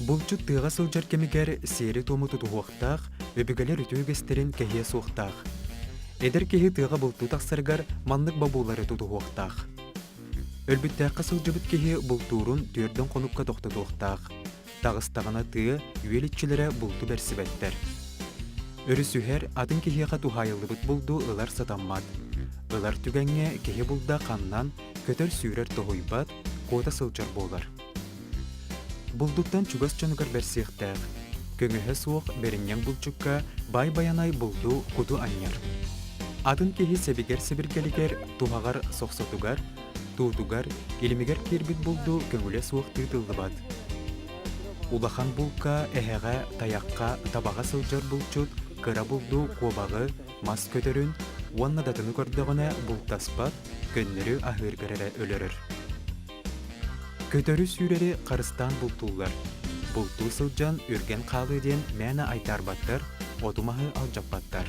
Булчут тыаҕа сылдьар кэмигэр сиэри-туому тутуһуохтаах, өбүгэлэр үтүө үгэстэрин кэһиэ суохтаах. Эдэр киһи тыаҕа бултуу тахсарыгар маннык бобуулары тутуһуохтаах. Өлбүттээххэ сылдьыбыт киһи бултуурун түөрдэн хонукка тохтотуохтаах. Таҕыстаҕына тыа, үөл иччилэрэ булту бэрсибэттэр. Өрүсүһэр, атын киһиэхэ туһаайыллыбыт булду ылар сатаммат. Ылар түгэҥҥэ киһи булда ханнан, көтөр-сүүрэр тоһуйбат, куота сылдьар буолар. Булдуттан чугас дьонугар бэрсиэхтээх. Көҥөһө суох бэринньэҥ булчукка баай байанай булду куту анньар. Атын киһи сэбигэр-сэбиргэлигэр, туһаҕар сохсотугар, туутугар, илимигэр киирбит булду көҥүлэ суох тыытыллыбат. Улахан булка, эһэҕэ, тайахха, табаҕа сылдьар булчут кыра булду куобаҕы, мас көтөрүн уонна датыны көрдөҕүнэ бултаспат, көннөрү аһыыргар эрэ өлөрөр. Көтөрү-сүүрэри харыстаан бултууллар. Бултуу сылдьан үргэн хаалыы диэн мээнэ айтаарбаттар, оту-маһы алдьаппаттар.